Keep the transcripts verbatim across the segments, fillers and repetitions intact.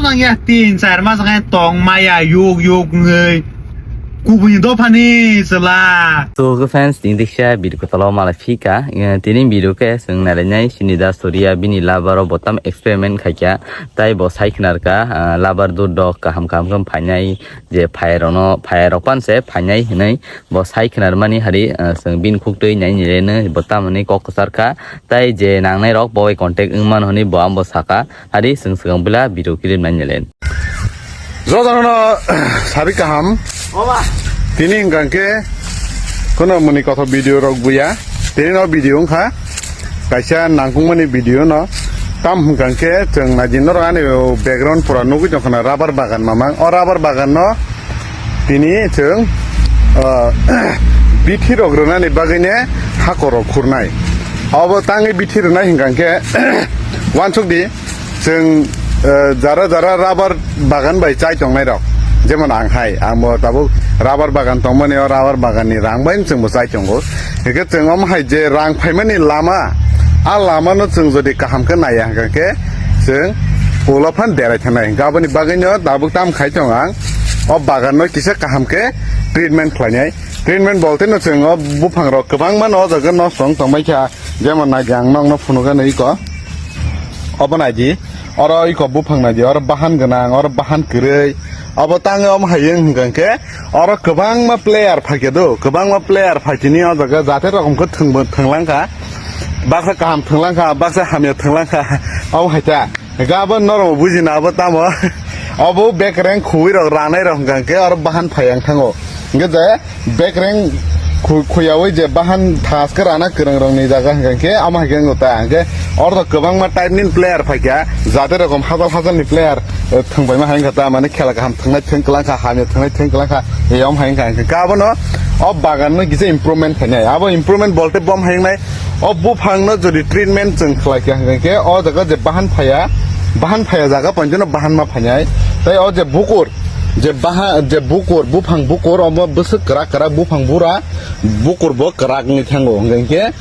Nang ya tin char mas khe tong maya yuk yuk ngai. Kubuni dophani chwla. So, ke fans, tini diksa video ko tolo mala phika. Eh, tini video ke seng nalai nai sini da story ya bini lover o botam experiment khaikya. Tai bo sai khnar ka, ah, lover do dog kaham kaham kaham phainai je phai rono, phai rok pan se phainai hinai bo sai khnar mani hari, ah, seng bin khuk twi nai nile ne botam ni kok sar ka. Tai je nangnai rok bo contact wng man honi bo ambo saka. Hari seng seng bela video clip nai nile. Jotono sabi kaham. Oba. Tini hingkang khe kono muni kothok video rok buya. Tini no video wngkha kaisa nangkukmani video no. Tam hingkang khe chwng naijin norok ani background pura nugui tongkha na rubber bagan mamang. O rubber bagan no tini chwng, ah, bithi rok rwnani bagwi ne hakor rok khurnai. Obo tangwi bithi rwnai hingkang khe wansuk di. Chwng, eh, jara jara rubber bagan bai chai tongnai rok, jemon ang hai, ang bo tabuk rubber bagan tongmani, o rubber bagan ni rang bai chwng bo chai tongo. Hingkhe chwng omo hai je rang phaimani lama, a lama no chwng jodi kaham khe naiya hingkha khe chwng ulo phan derai thanai. Hingkhe aboni bagwi no tabuk tam khai tong ang, o bagan no kisa kaham khe treatment khlainai. Treatment bolte no chwng o buphang rok kwbangma no o jaga nosto wng tongmai kha, jemon nai ang nokno phunukha nai iko. Obo naidi, oro iko buphang naidi, oro bahan gwnang, oro bahan kwrwi. Obo tangwi omo hai wng hwnkha khe, oro kwbangma player phaikhe do, kwbangma player phaikhe ni o jaga jate rokom khe thwng, thwnglang kha. Baksa kaham thwnglang kha, baksa hamya thwnglang kha, omo hai ta. Hwnkhe abo norok bujina abo tamo, obo bekreng khuwi rok ranai rok hwnkha khe oro bahan phai ang thango. Hwnkhe je Bekreng khu-, khuyaui je bahan thaske rana kwrwng rokni jaga hwnkha khe amo hai khe wngkha ta. Hwnkhe oro to kwbangma type ni player phaikha, jate rokom hajal hajal ni player, eh, thwngpaima hai wngkha ta, mane khela kaham thwngnai thwng kwlang kha, hamya thwngnai thwng kwlang kha, eh, om hai wngkha. Hwnkhe abono o bagan no kisa improvement khainai. Abo improvement bolte bom hai wngnai, o buphang no jodi treatment chwng khlai kha hwnkhe o jaga je bahan phaiya, bahan phaiya jaga poito no bahan ma phainai. Tai o je bukur, je baha, je bukur, buphang bukur, omo bwswk kwrak kwrak buphang bura, bukur bo kwrak wngwi thango. Hwnkhe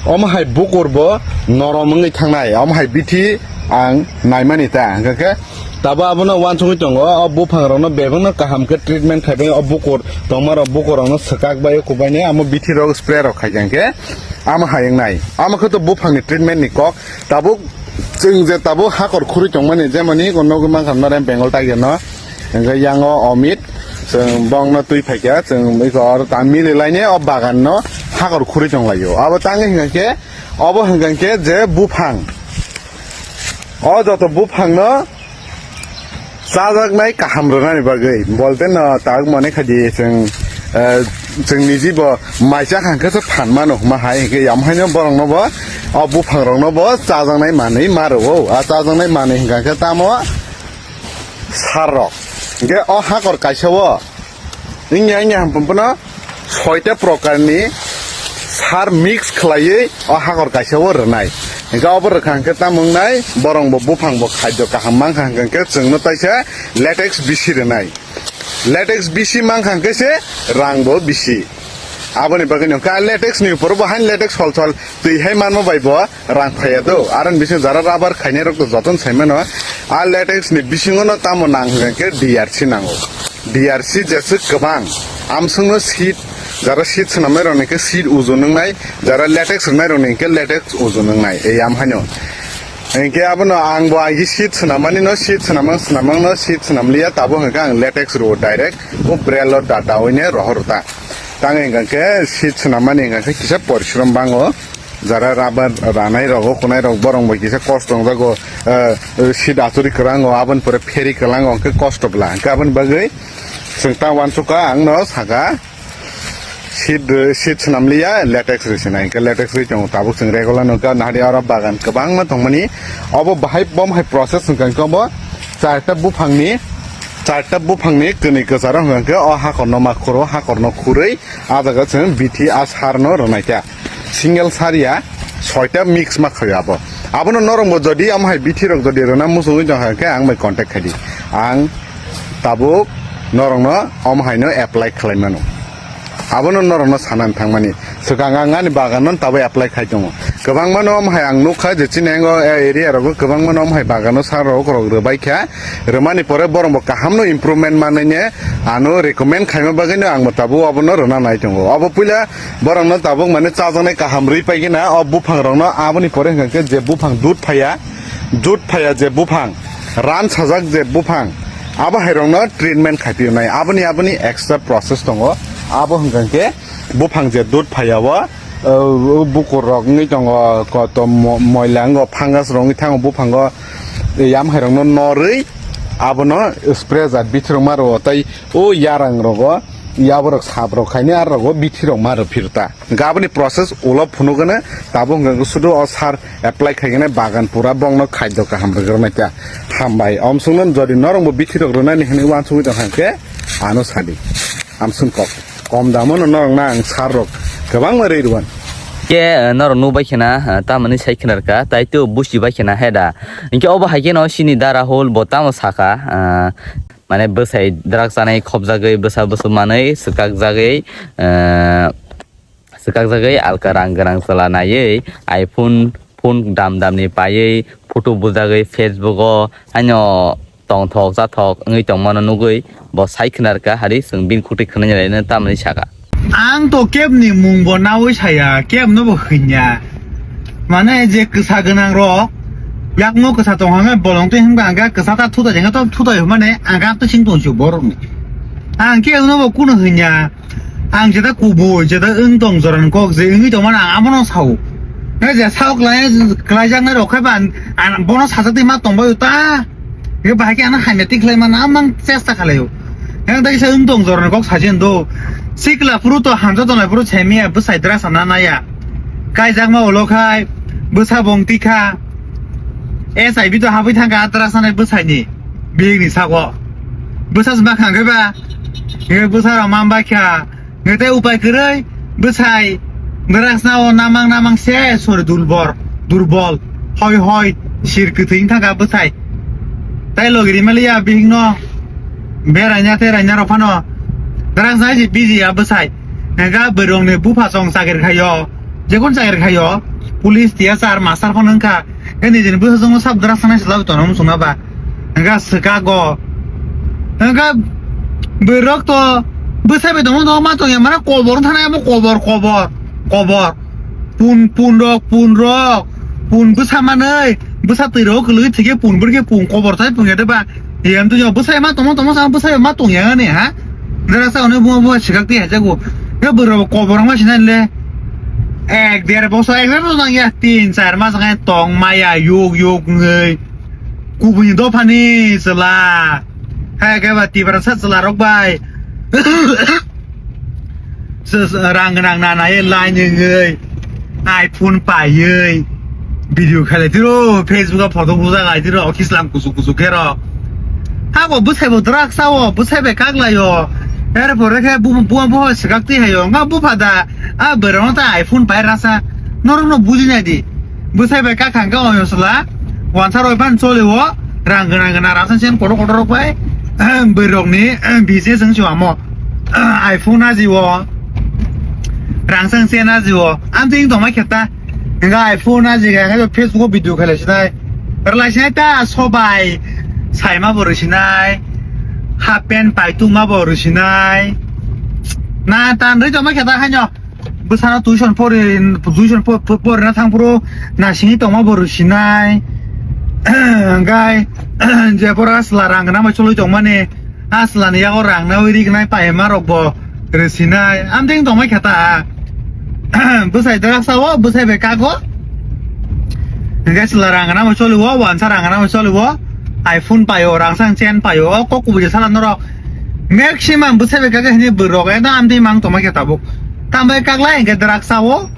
omo hai bukur bo norom wngwi thangnai, omo hai bithi ang naimani ta. Hwnkhe tabo abono uansugwi tongo, o buphang rokno bebakno kaham khe treatment khaibai, o bukur tongma rok bukur rokno swkak bai kubaini amo bithi rok spray rok khai khe amo hai wngnai. Amo khe to buphangni treatment ni kok. Tabuk chwng je tabuk hakor khurui tongmani, jemoni nugwi mankha norem Bengal Tiger no, hwnkhe yango Omit, chwng bongno twi phaikha, chwng iko oro ta mili laine o bagan no hakor khurui tonglaio. Abo tangwi hwnkha khe, obo hwnkha khe je buphang, o joto buphang no chajaknai kaham rwnani bagwi, bolte no tabuk mone khaidi chwng, eh, chwng niji bo mai chakha hwnkhe se phan mano hwnma hai, hwnkhe yam haino borok no bo o buphang rok no bo chajaknai manwi ma rwo. A chajaknai manwi hwnkha khe tamo sar rok, hwnkhe o hakor kaisa o wngya wngya hampam phano soita prokarni sar mix khlaiwi o hakor kaisa o rwnai. Hwnkhe obo rwkha hwnkhe tamo wngnai, borok bo buphang bo khadyo kaham mankha hwnkhe chwngno taisa latex bisi rwnai. Latex bisi mankha hwnkhe se rang bo bisi. Aboni bagwi no kha latex ni upor bo hain latex sol sol twi hai manma bai bo rang phaiya do. Aroni bising jara rubber khainai rok to joton sai mano. A latex ni bisingo no tamo nang hwnkhe D R C nango. D R C jeswk kwbang. Amswkno seat, jara seat swnamnai rokni khe seat uju nwngnai, jara latex rwnai rokni khe latex uju nwngnai. Ei am haino. Hinkhe abono ang bo agi seat swnamani no seat swnamang swnamang no seat swnamliya tabo hwnkhe ang latex rwo direct o brelo data oine rohor ta. Tang hwnkhe seat swnamani hwnkhe kisa porishrom bango. Jara rubber ranai rogo, kunai rok, borok bai kisa kosto wngjago, eh, seat achuri kwlango, aboni pore pheri kwlango, hwnkhe kosto bwla. Hwnkhe aboni bagwi chwng ta uansukha, ang no saka, seat, seat swnamliya, latex rwi swnai. Hwnkhe latex rwi tongo, tabuk chwng regular nukha, nahari oro bagan kwbangma tongmani. Obo bahai, bom hai process wngkha, hwnkhe obo charta buphangni, charta buphangni kwnwi kwcharo hwnkha, hwnkhe o hakorno ma khuro, hakorno khurwi, ah jaga chwng bithi ah sarno rwnaikha. Single sar ya, soita mix ma khaio abo. Abono norokbo jodi omo hai bithi rok jodi rwna muchungwi tongkha khe ang bai contact khaidi. Ang tabuk norokno omo haino apply khlai mano. Abono norokno sanani thangmani. Swkang ang ani baganno tabuk apply khai tongo. Kwbangma no omo hai ang nukha je chini ang o area rogo kwbangma no omo hai bagano sar rok rok rwbai kha. Rwmani pore borok bo kaham no improvement manwi ne ano recommend khaima bagwi no ang bo tabuk obo no rwna nai tongo. Obo puila borok no tabuk mane chajaknai kaham rwi pai gina o buphang rok no, aboni pore hwnkha khe je buphang dud phaiya, dud phaiya je buphang ran sajak je buphang, abo hai rok no treatment khai phi nai, aboni aboni extra process tongo. Abo hwnkha khe buphang je dud phaiya o, o, o bukur rok wngwi tongo, koto mo-, moila wngo, fungus rok wngwi thango buphango, yam hai rok no norwi abono spray jat bithirok ma rwo, tei o yarang rogo yaborok sap rok khaini ar rogo bithirok ma rw phirta. Hwnkhe aboni process ulo phunukgwno tabuk hwnkhe sudu o sar apply khaigwno bagan pura bongno khaido kaham rwgwrwknai ta. Hambai, omsongno jodi norokbo bithirok rwnani hwnwi uansugwi tongkha hwnkhe ano sadi. Amsung kok. Kom damo no norok na ang sar rok kwbangma rwi rwan. Ke, eh, norok nukbai khena, eh, tamani sai khna rwkha, tai to busi bai khena he da. Hinkhe obo hai kheno sini da Rahul bo tamo saka, eh, mane bwsai drugs chanai khopjagwi bwsa bwswk manwi swkakjagwi, eh, swkakjagwi alka rang gwnang chwla naiwi iPhone phone dam damni paiwi photo bujagwi Facebook o haino tongthok chathok wngwi tongmano nugwi bo sai khna rwkha, hari chwng bini khukti khwnani laino tamni saka. Ang to kebni mung bo nawi saya, kebno bo hwnya. Mane je kwsa gwnang rok, yakno kwsa tong hwnga bolong twi hwnba ang khe kwsa ta thutai jengkha to thutai hwnmane ang khe to sing tong sio borokni. Ang kebno bo kuno hwnya. Ang jeta kubui, jeta wng tong joran kok, je wngwi tongmani ang abono sao. Nang je sao klai, klaijaknai rok khai ba, ang bono sajak twi ma tongbaio ta. Nang bahai khe ano hamya twi khlai mano, amang chesta khlaio. Nang dai sa wng tong joran kok sajen do. Sikla phuru to hamja tongnai phuru chemiya, bwsai dra sana naya. Kaijakma ulo khai, bwsa bong tikha. S I B to habwi thangkha, dra sanai bwsaini, bihikni sago. Bwsa se ma khang khe ba, nge bwsa rok ma bai kha. Nge tei upai kwrwi bwsai, bwrasna o namang namang se sori dulbor, durbol, hoi hoi, sir kwthwi wngkha kha bwsai. Tai logi rimaliya bihikno beraina tei raina rok phano bwrasna hai se biji ya bwsai. Nge ga bwrwngni bupha chong chakri khaio, jekun chakri khaio, police, T S R, master phano wngkha. Khe nijini bwsajwkno sab dwrak sanai se labi tongo wng songma ba. Hwnkha swkago. Hwnkha bwrwk to bwsai bai tongma tongma tongya mane kobor wng thana amo kobor, kobor, kobor. Pun, pun rok, pun rok. Pun bwsa manwi, bwsa twi rok kwlwi thikhe pun bwrwkhe pun kobor thai pungya de ba. Yam twi bwsai ma tongma tongma sa bwsai ma tongya ani ha. Dara sa one buma buma sikak twi hajago. Khe bwrwk kobor wng ma sinai le. Ek der bosor, ek der bosor nang ya, tin char mas khe tong maya yuk yuk wngwi. Kubuni dophani chwla. Hai khe ba Tiprasa chwla rok bai. Se, se, rang gwnang na nai line wngwi. iPhone paiwi. Video khalai tiro, Facebook o photo bujak lai tiro, okislam kusu kusu khe ro. Abo bwsai bo drugs sao, bwsai bai kak laio. Er pore khe bu, bu, bu swkak twi haio. Nga bupha da, a bwrwng ta iPhone pai rasa. Norok no buji nai di. Bwsai bai kak hang khe oyo sala. Wansa roi phan choli o. Rang gwnang gwnang rasa chen kotor kotor rok bai. Bwrwng ni business wng si amo. iPhone aji o. Rang sang chen aji o. Am ting tong mai kheta. Hingga iPhone aji ga ga Facebook o video khalai sinai. Rwlai sinai ta sobai. Saima bo rwsinai. Half pant paituma bo rwsinai. Na tan rwi tong mai kheta hanyo. Bwsano tuition pori, tuition po-, po-, porina thang phuru nasingwi tongma bo rwsinai. Hingga je pora asla rang gwnang bai cholwi tongmani. Aslani yago rang nawi rignai paima rok bo rwsinai. Amtwing tongmai khe ta. Bwsai drak sao, bwsai bai kago. Hingke chwla rang gana bo choli o, wansa rang gana bo choli o. iPhone pai o, rang sang chen pai o, o kok kubui sala norok. Maximum bwsai bai kage hini borok, ekdam amtwi mang tongmai khe tabuk. Tambai kaglai hingke drak sao.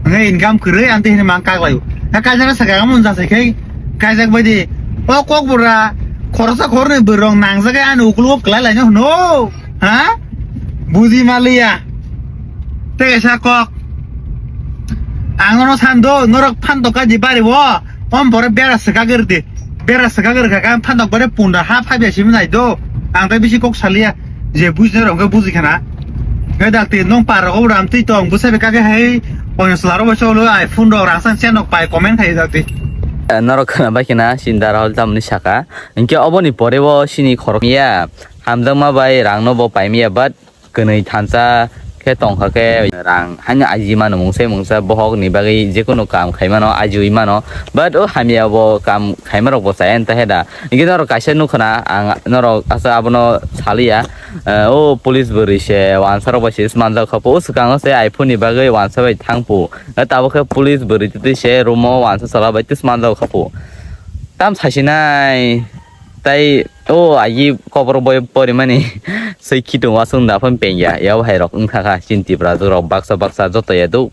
Hingke income kwrwi amtwi hini mang kaglai o. Kaijak sakha mun jasai khe kaijak bai di. O kok bura khoroksa khornwi borok nangjagai ani ukulugo kwlai laino hwno. Ha? Buji maliya. Tei kaisa kok. Ang nono sando, norok phantok kaji bari o. Om bore bera swkagwrdi. Bera swkagwrkha khe phantok bore punda ha phaibai simi nai do. Ang tei bisi kok saliya. Je bujinai rok khe buji khana. Khe dakti nong par rok obram twi tong bwsai bai kage hai. Poyos laro bo cholo iPhone rok rang sang chen rok pai comment khai jak di. Norok khwna bai khna sinda rahul tamni saka. Hinkhe oboni pore bo sini khorok ya. Hamjakma bai rang no bo paimiya, but kwnwi thansa khe tongkha khe rang haino aji mano mungsa mungsa bohok ni bagwi jekono kam khai mano, ajiwi mano, but o hamya bo kam khaima rok bo chaya ta he da. Hinkhe norok kaisa nukho na, ang norok asa abono saliya. Eh, o police bwrwi se wansa rok bai se manjak kha pho, o swkango se iPhone ni bagwi wansa bai thang pho. Eh, tabuk khe police bwrwi twi se room o wansa chwla bai twi manjak kha pho. Tam saisinai tai o agi kobor boi porimani sei khitung wasung da phone pengya, yao hai rok wngkha kha chini Tipra rok baksa baksa joto ya duk.